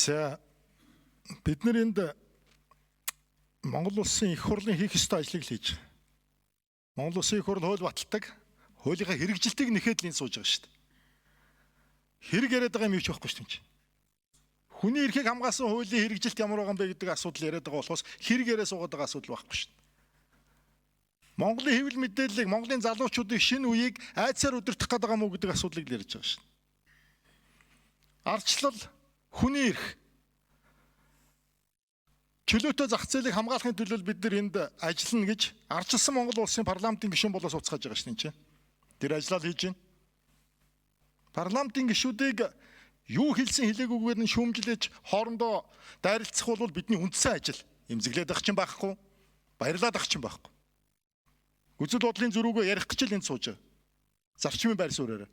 За, бид нар энд Монгол улсын их хурлын хийх ёстой ажлыг л хийж байгаа. Монгол улсын их хурл хууль баталдаг. Хуулийнхаа хэрэгжилтийг нэхэд л энд сууж байгаа шүү дээ. Хэрэг яриад байгаа юм юу ч байхгүй шүү дээ. Хүний эрхийг хамгаалсан хуулийн хэрэгжилт ямар байгаа юм бэ гэдэг асуудал яриад байгаа болохоос хэрэг яриа суугаад байгаа асуудал байхгүй шүү дээ. Монголын хэвлэл мэдээллийг, Монголын залуучуудыг шинэ үеийг айдсаар удирдах гээд байгаа юм уу гэдэг асуудлыг л ярьж байгаа шүү дээ. Ардчлал, хүний эрх, чөлөөтэй зах зээлийг хамгаалахын төлөө бид нар энд ажиллана гэж ардчилсан Монгол улсын парламентын гишүүн болоо сууцгааж байгаа шүү дээ. Тэр ажлаа л хийж байна. Парламентын гишүүдийг юу хэлсэн хэлээгүйгээр нь шүүмжлэж хоорондоо дайралцах бол бидний үндсэн ажил. Эмзэглээд ах чинь байхгүй, баярлаад ах чинь байхгүй. Үзэл бодлын зөрүүгөө ярих гэж л энд сууж байгаа. Зарчмын байр суурьаараа.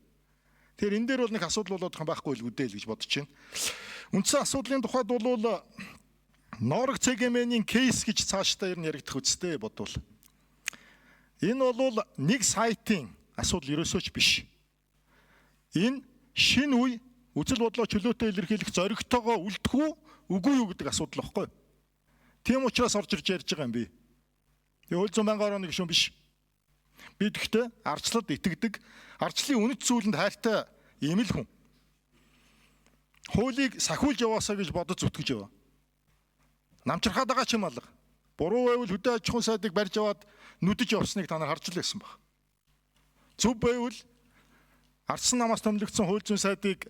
Тэгэхээр энэ дээр бол нэг асуудал болоод байгаа байхгүй л үдээ л гэж бодож байна. Үндсэн асуудлын тухайд бол Ноорог ЦГМ-ийн кейс гэж цаашдаа ер нь яригдах үсттэй бодвол. Энэ бол нэг сайтын асуудал ерөөсөө ч биш. Энэ шинэ үе үзэл бодлоо чөлөөтэй илэрхийлэх зоригтойгоо үлдэх үү, үгүй юу гэдэг асуудал багхгүй. Тийм учраас орж ирж ярьж байгаа юм би. Тэгээ хууль зүйн байнгын орооны гишүүн биш. Би тэгтээ ардчлалд итгэдэг, ардчлалын үнэт зүйлэнд хайртай ийм л хүн. Хуулийг сахиулж яваасаа гэж бодож зүтгэж яваа. Намчирхаад байгаа ч юм алга. Буруу байвал хөдөө аж ахуйн сайдыг барьж аваад нүдэж явсныг та нар харж л байсан баг. Зөв байвал ардсан намаас томилогдсон хууль зүйн сайдыг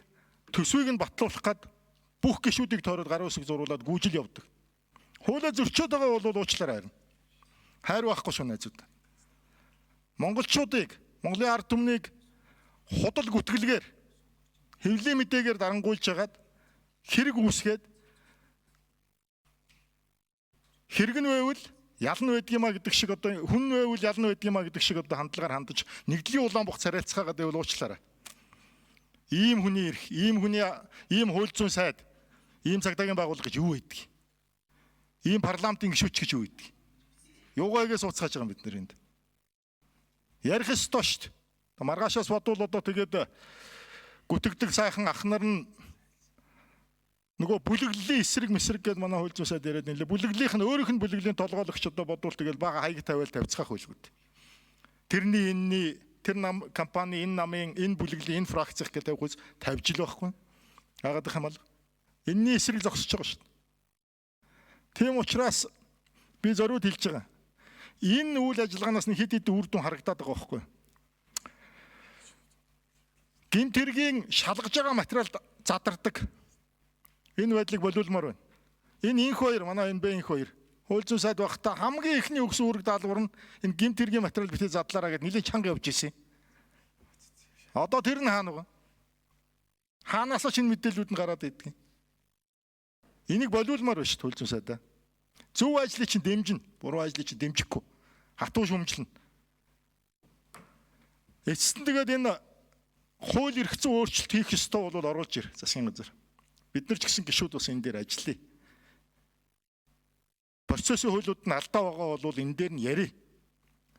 төсвийг нь батлуулах гад бүх гишүүдийг тойроод гарын үсэг зуруулад гүйжил явдаг. Хуулиа зөрчөөд байгаа бол уучлаарай харин. Хайр байхгүй шүү найзууд. Монголчуудыг, Монголын ард түмнийг худал гүтгэлгээр хэвлэлийн мэдээгээр дарангуйлж хагаад хэрэг үүсгээд хэрэг нь байвал ял нь байдаг юма гэдэг шиг одоо хүн нь байвал ял нь байдаг юма гэдэг шиг одоо хандлагаар хандаж нэгдлийн улаан бох царайлцгаагаад байвал уучлаарай. Ийм хүний эрх, ийм хүний ийм хууль зүйн сайд, ийм цагдаагийн байгууллага гэж юу байдаг? Ийм парламентын гишүүч гэж юу байдаг? Юугаагээ сууцгааж байгаа юм бид нар энд. Ярих ёстой шүү дээ. Маргаашаас бодвол одоо тэгээд гүтгдэг сайхан ах нар нь нөгөө бүлэглэлийн эсрэг мэсрэг гэдээ манай хууль зүйн сайд яриад нэлээ. Бүлэглэлийнх нь өөрийнх нь бүлэглэлийн толгойлогч одоо бодвол тэгэл бага хаяг тавиал тавьцгаах байлгүй. Тэрний энэний тэр нам компани энэ намын энэ бүлэглэлийн энэ фракцих гэж тавих үз тавьж л байхгүй. Яагаад гэх юм бол энэний эсрэг зогсож байгаа шүү дээ. Тийм учраас би зориуд хэлж байгаа. Энэ үйл ажиллагаанаас нь хэд хэдэн үр дүн харагдаад байгаа байхгүй. Гэмт хэргийн шалгаж байгаа материалд задардаг. Энэ байдлыг болиулмаар байна. Энэ инх хоёр манай энэ бэ инх хоёр хууль зүйн сайд байхдаа хамгийн эхний өгсөн үүрэг даалгавар нь энэ гэмт хэргийн материал битээ задлаараа гэд нэлээд чанга явж ирсэн. Одоо тэр нь хаана вэ? Хаанаас ч энэ мэдээллүүд нь гараад иддэг. Энийг болиулмаар байна шүү дээ хууль зүйн сайдаа. Зөв ажлыг чинь дэмжинэ, буруу ажлыг чинь дэмжихгүй. Хатуу шүмжлэнэ. Эцэст нь тэгээд энэ хууль эрх зүйн өөрчлөлт хийх ёстой бол оруулж ир засгийн газар. Бид нар ч гэсэн гишүүд бас энэ дээр ажиллая. Процессын хуулиуд нь алдаа байгаа бол энэ дээр нь ярив.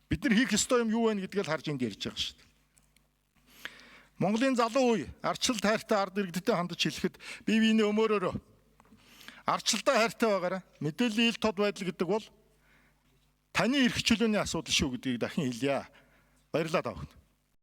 Бид нар хийх ёстой юм юу вэ гэдгийг л харж энд ярьж байгаа шүү дээ. Монголын залуу үе ардчлалд хайртай ард иргэдтэй хандаж хэлэхэд бие биенээ өмөөрөөрөө ардчлалдаа хайртай байгаараа мэдээллийн ил тод байдал гэдэг бол таны эрх чөлөөний асуудал шүү гэдгийг дахин хэлье. Баярлалаа та бүхэнд.